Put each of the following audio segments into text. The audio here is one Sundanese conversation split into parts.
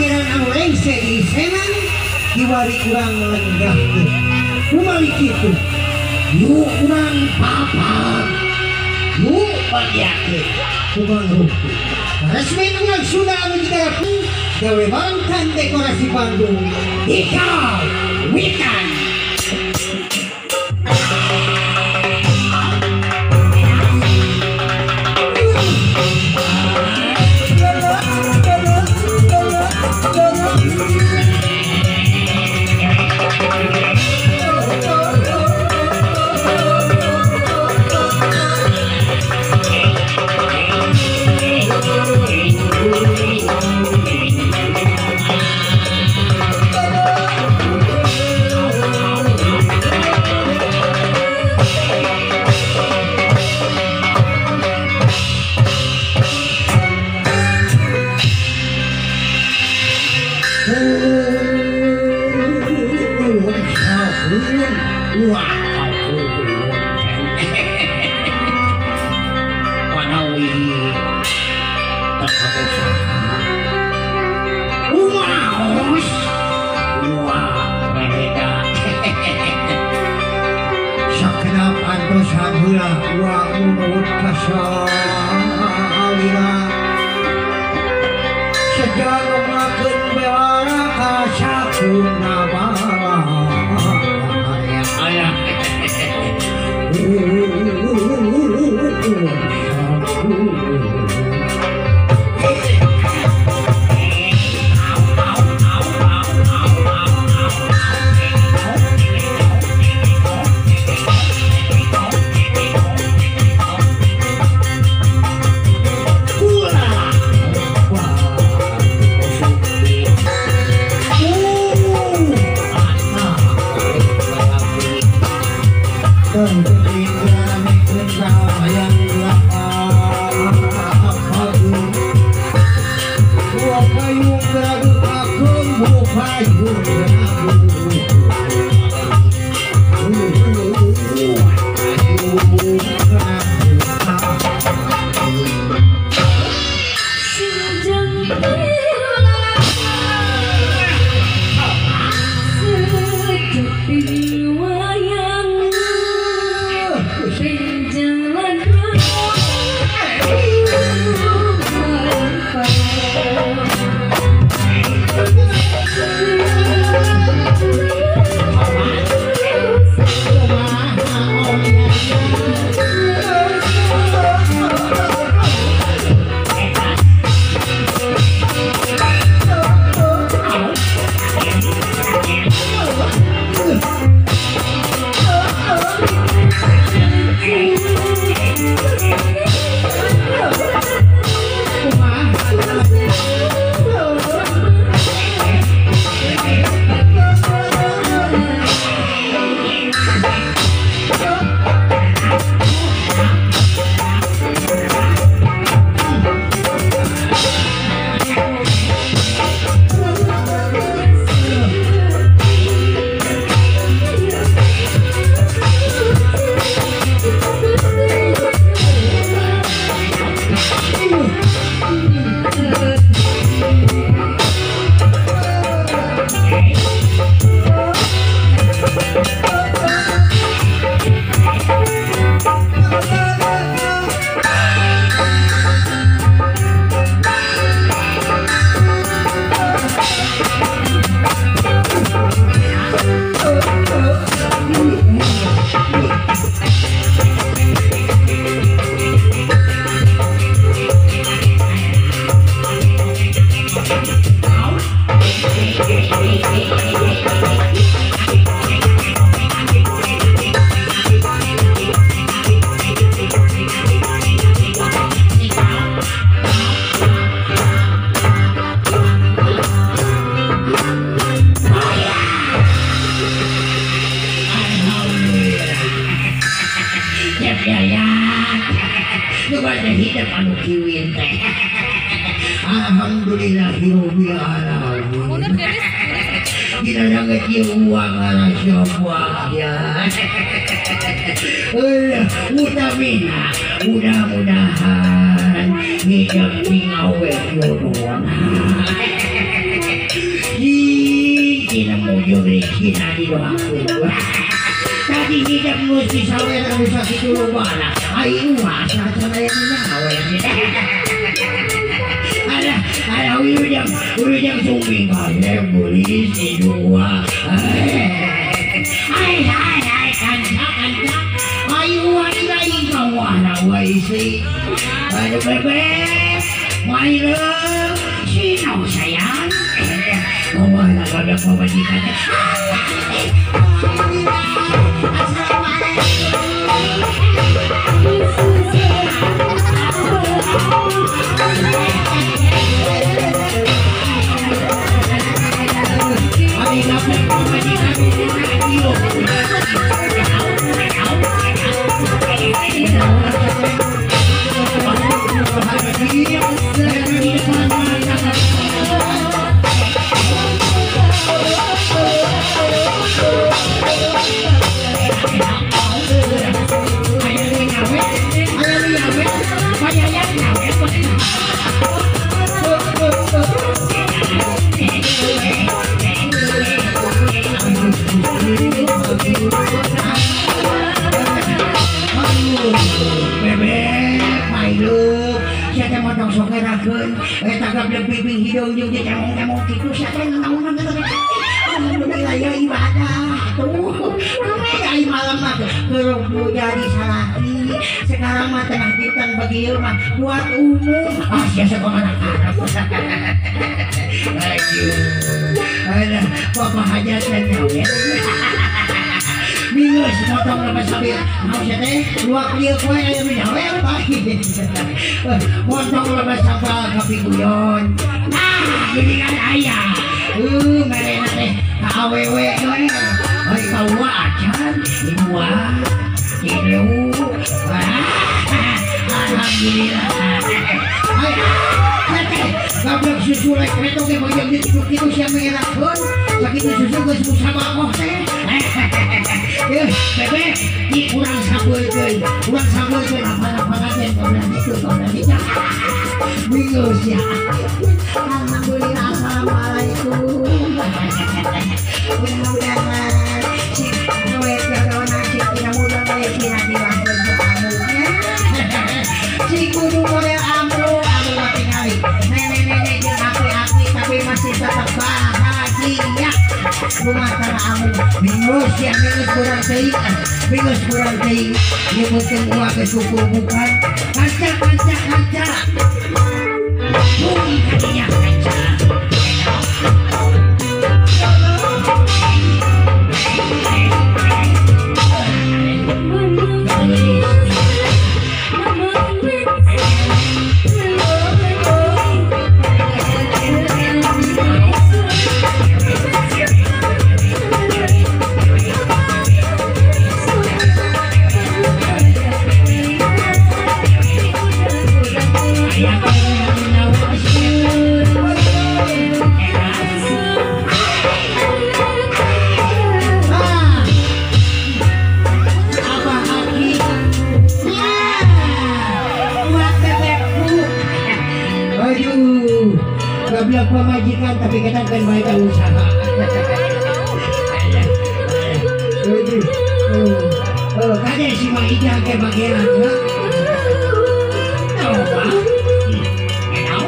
Pangeran anu lengser di Senan kiwari urang lenggahkeun. Kumaha kitu? Nu urang papat. Nu bagiakeun ku Mang Rukti. Resmi urang Sunda anu digarap gawe bangkan dekorasi panggung Ikaw Witan. Mudah-mudahan hidup tinggal. didoakeun. Tadi hidep geus disawer anu sakitu lobana. Ai ulah saha aya nu nyawer. Ada ada wilujeng wilujeng sumping kasep geulis dua. Ai ai ai kanca kanca. Ayu lain kawana wae sih. Aduh bebek, mailem, sinau sayang. Kawana kada pamajikan. Sekarang mah tengah kita bagi mah buat umum. Ah siapa anak Arab. Aduh, ada papa hajatan nyawer. Minus motong lepas sambil mau teh luak lieu koe aya nu nyawer bae. Motong lepas sambal kapiguyon. Ah, geuningan aya. Merena teh ka awewe we. Ai ka acan dua. Tilu. Alhamdulillah. Gablek susu lek reto ge boyong di kitu sia mengerakeun sakitu susu geus musabakoh teh. Bebek di kurang sabeulkeun, kurang sabeulkeun apa-apa teh goblok itu goblok itu. Bingus ya. Alhamdulillah, assalamualaikum. Mudah-mudahan si awet corona si tina muda bae tina diwakeun ku amunya. Si kudu model amro anu mah tingali. Nenek-nenek jeung aki-aki tapi masih tetap bahagia. Rumah tangga amu minus ya minus kurang teuing, minus kurang teuing. Ieu penting uang geus bukan. Kanca kanca kanca. Bung kadinya kanca. Pemajikan tapi kita kan baik usaha. Kade si Maida ke bagian ya. Tahu pak? Tahu?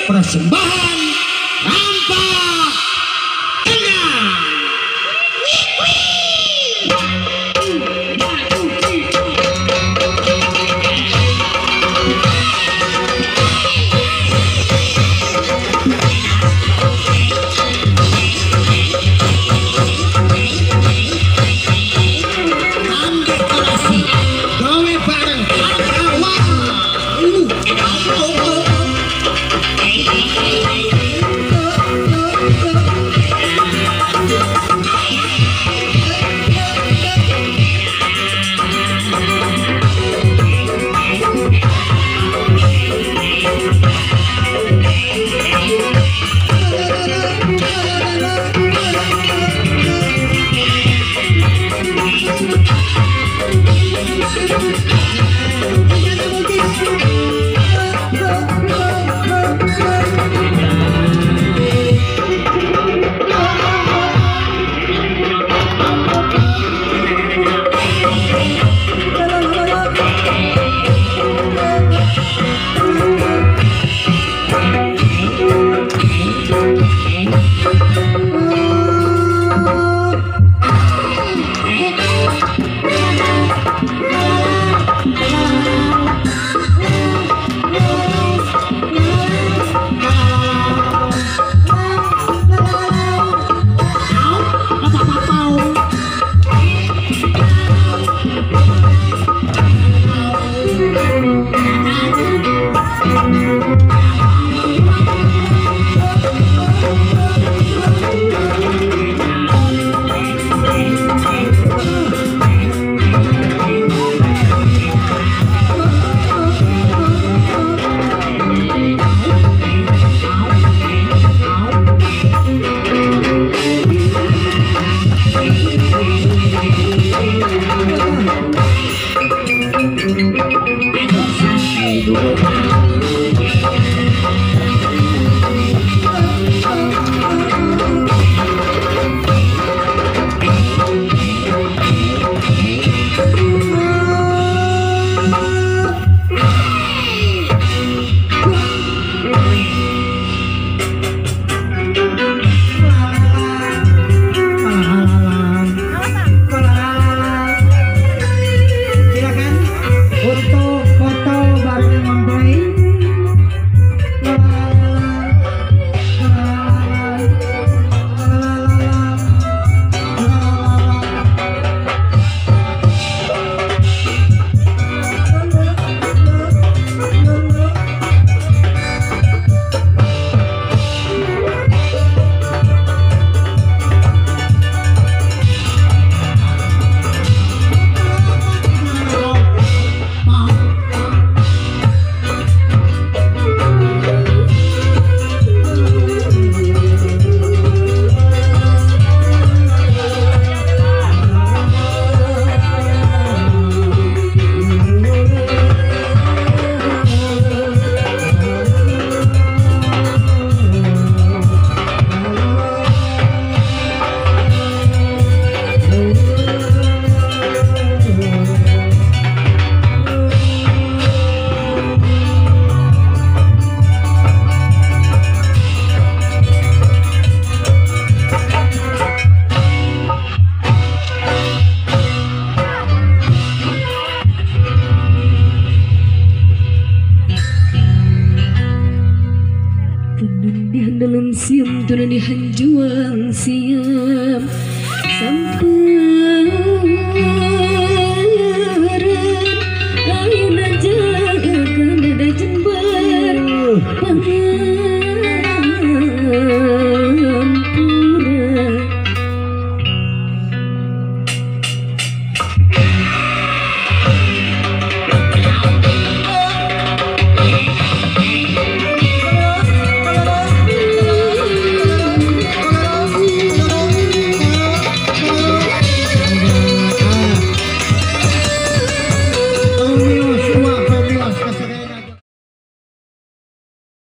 Persembahan Rampak Tengah. Dekorasi gawe bareng Silakan untuk foto bareng mempelai. Siam tunan dihanjuang siam. Sampai